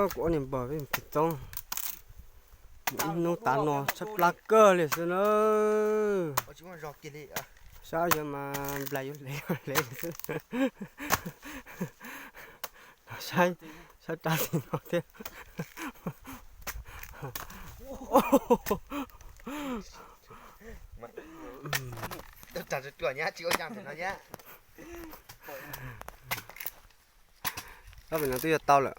Kuv ob niag npawg peb mus txoov, ib hnub tav no tshaib plab kawg li xwb na. Saib yog mas nplais yuav hlev hlev xwb. Saib, saib rab tim no thiab. Rab pem no twb yuav tau lawm.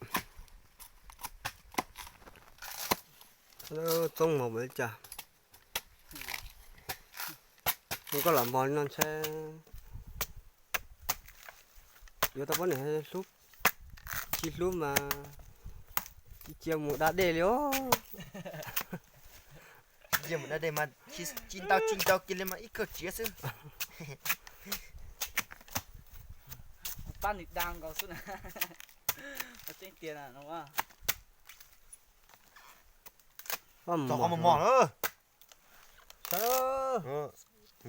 Txoov mos npaum li cas, koj lam mos li no ntshe yuav tau poj niam hlub, tsis hlub mas cia mus da dej li os. Cia mus da dej mas tsis ntau tsis ntau kiag li mas ib kawm tsiav xwb. Kuv pab nws da nkaus xwb na. Tseeb tiag no. Txog qhov mos mos na.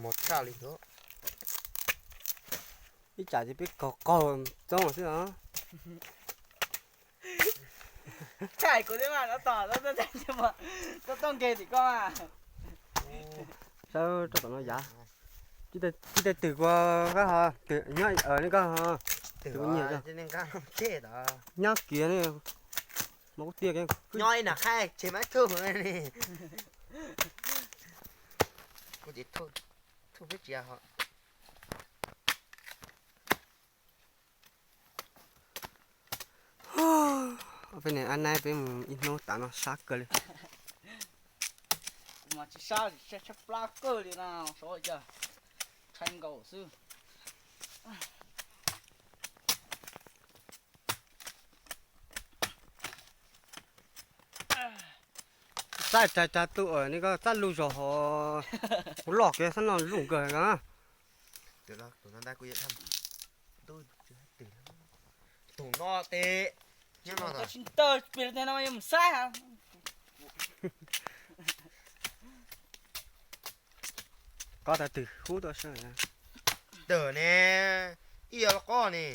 Mos tshaj li. Ib tsam ces peb kaug qaug txoov xwb os. Thaij kuv thiab mas, no tos, toj nkeeg tim koj mas. Saib rau tom no yav. Tib teg twm kuv koj ho, nyob nej koj ho, twm kuv nyiam. Nyob kiag ne, mos kuj tiag. Nyob ib nram qhaib tsev mas thuj. Kuv ces thuj peb tsis ho. Peb niam ab naib peb mus ib hnub tav no sab kawg li. Kuv mas tsis sab, tshaib plab kawg li no, saib cas, tshaib nkaus xwb. Txaij tsa tsa tu nej koj txaij lug zog ho, kuv loj kiag xab no lug kawg na. Tus no tes, tus no tsis ntaw pes no yuav mus saib. Koj tau twg hub tuaj sab tawm ne, ib yam los qoj ne,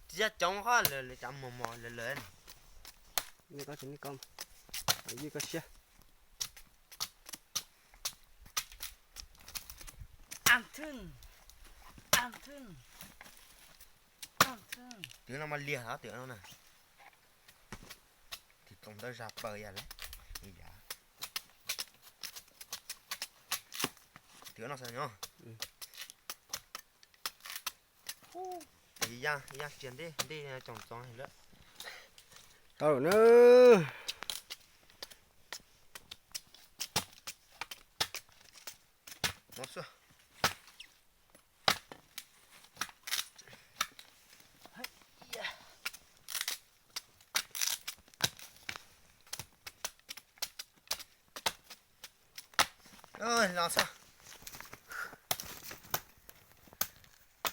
tsis yog coob qhov lawv lawv tsav mos mos lawv lawv ne. Nej koj tsis nej koj, ywj koj siab. Twm no mas liag hov, twm no na. Twm txoov ntawd zag paws yam li. Twm no xav nyob. Ib yam tsias ntej ntej tsoom txoov lawm. Tau lawm na. Los xwb.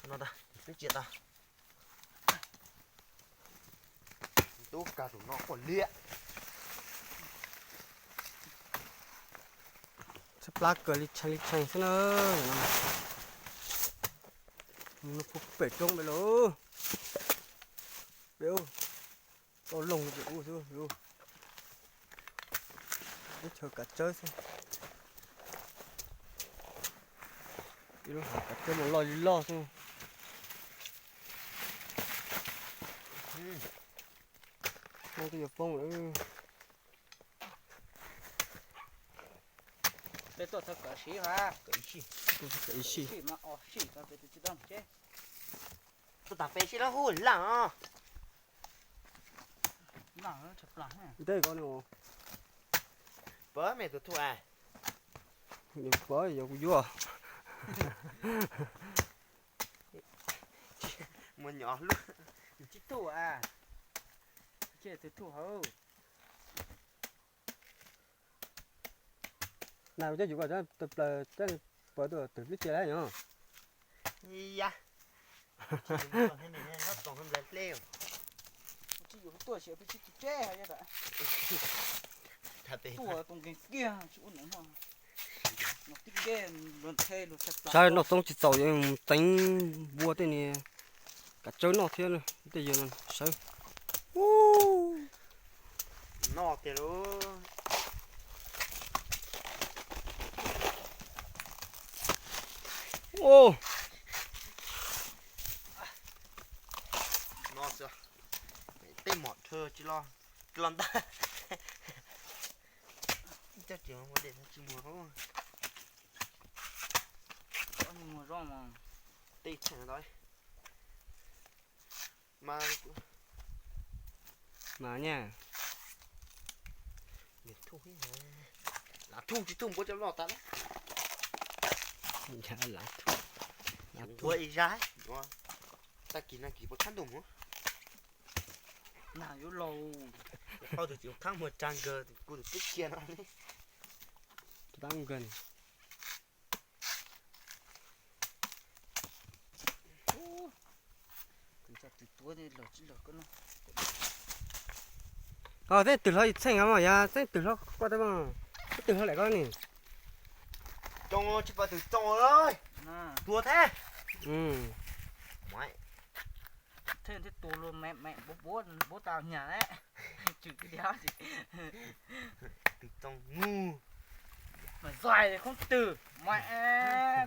No tas, twb tsis tas. Tub kag tus no quaj liam. Tshaib plab kawg li tshee li tshee xwb na. No puag pem roob pem lauj. Pem ub, tau loog pem ub xwb. Teb chaws kav tsawb xwb. Ib lub hav kav tsawb mas loj li loj xwb. Noj twb yuav poob lawm. Peb tuaj txog kawm siv ha. Kawm ib sij. Kawm ib sij. Ib sij mas os sij tso peb tus tsis tau seb. Tuaj tag peb sij lawm hu laj os. Ntej ko no. Pab me tus thuj a. Nws pab yog kuv yuav. Mus nyom lub. Nws tsis thuj a. Tus thuj hauv. Nag coj yuav ko coj plaws coj pov tus twg lub tiag lawm nyob. Ya. Tsis yuav tuaj siav peb tsis tsis tseb ha. Tuaj tus nkeeg kiag tsis ua neev no. Saib noj txoob tsis txaus yuav mus teev npua tej niag kav tsawb noj thiab tej yawg no sawv. Tiag lauj. Ua, no xwb, tej mom dhau tsis los, tsis los ntag. Ib coj tsis ua dej tsis muag. Tej tseem ntawd mas, mas niag, lav thuj, lav thuj tsis thuj npuab cov loj tas lawm. Lav thuj, lav thuj ib zaj. Tag kis no kis puas tshab ntuj mus. Nas yuav laus. Qhov tus txiv khab muag tsa nkawg kuv tus tub kiag no ne. Tsa nkawg. Os, tej twg hlob txheej mas yog txheej twg hlob koj tau, tej twg hlob lawm koj ne. Tsoo tsis pom twg tsoo, tua thiab. Thiaj thiaj tua luag me me npuab npuab tau nyag ne. Tswm tiag. Twg tsoo ngu. Mas zais khoob twg mas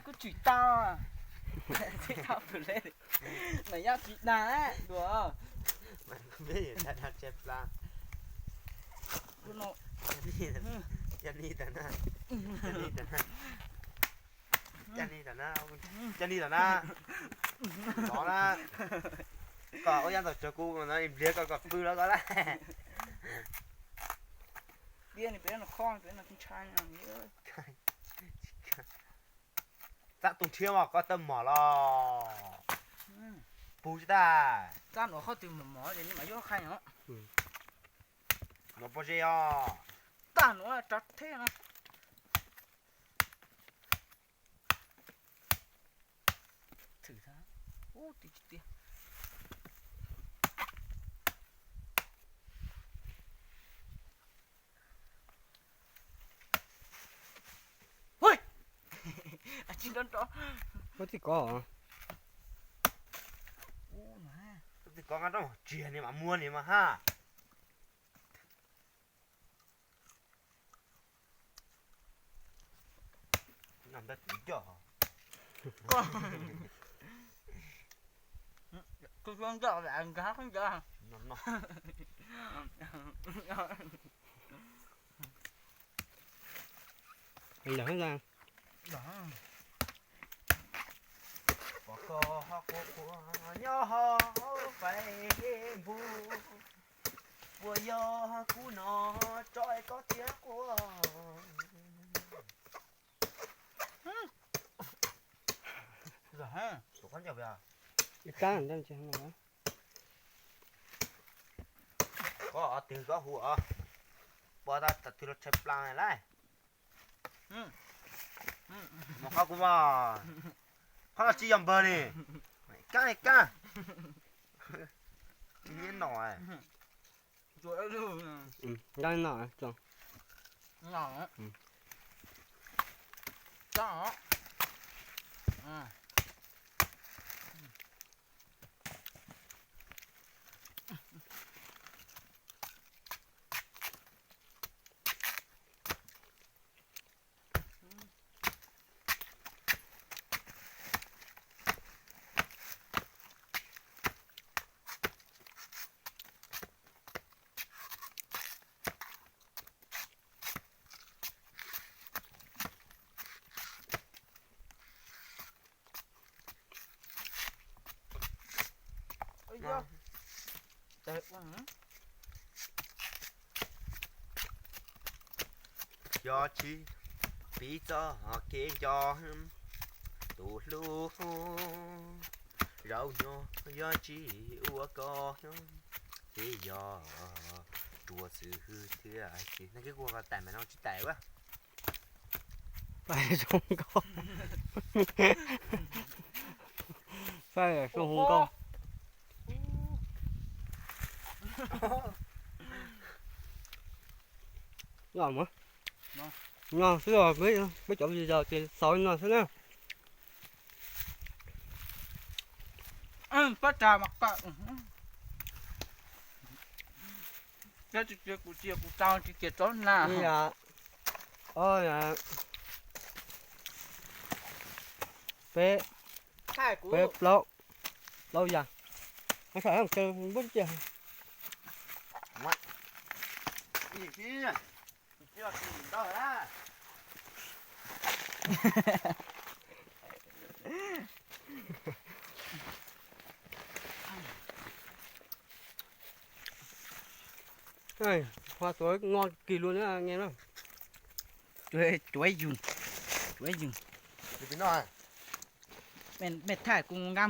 kuj tswm tau. Mas yaj tsis dag dua. Coj ni tam na, coj ni tam na, coj ni tam na, coj ni tam na. Nov na, koj ua yaj ntawm tsuag kuv no npliag koj kom pw los koj lawm. Txaj tooj tshiab mas koj tawb mom los pug tsis tag. Txaj nuav qhov twg mos mos ces nws mam yuav qhai os. Mos pob zeb os. Tag nuav tsav theb no. Txhwm tag. Ub, tib tsis tiag. Ub, txij kov, txij kov nqa rau tsiag ni mas muag ni mas ha. Noj ntawd tus yoj. Kuv suav nroj nkag qab ncauj. Lawm, pom koj ho quaj quaj nyob hauv Facebook, puas yog kuv no tso es koj thiaj quaj? Koj twg koj hu os, pom tau twg los tshais plaws lawm. Mus qhov kuv mas, qhov no tsis yog npawg li. Kab kab. Nyiam no. Yog tsis piv txoj kev nco tus hlub, zaum no yog tsis ua koj ces yog rua xwb thiab tsis. Nej kuj ua tais mas no tsis tais ua. Faib zoo nkauj, faib zoo nkauj. Noj mas, noj xwb os, peb cov viv ncaus ces xaus li no xwb na. Pab tsa mas kawm. Nyob tsis cia kuv cia kuv tau tsis cia tsob na. Ib yam, ob yam, peb, peb plaub, plaub yam. Npaj cia. Qhov tuav nqos kis lus na, nge na. Cuav yus, cuav yus. Mej thaij kuv nqa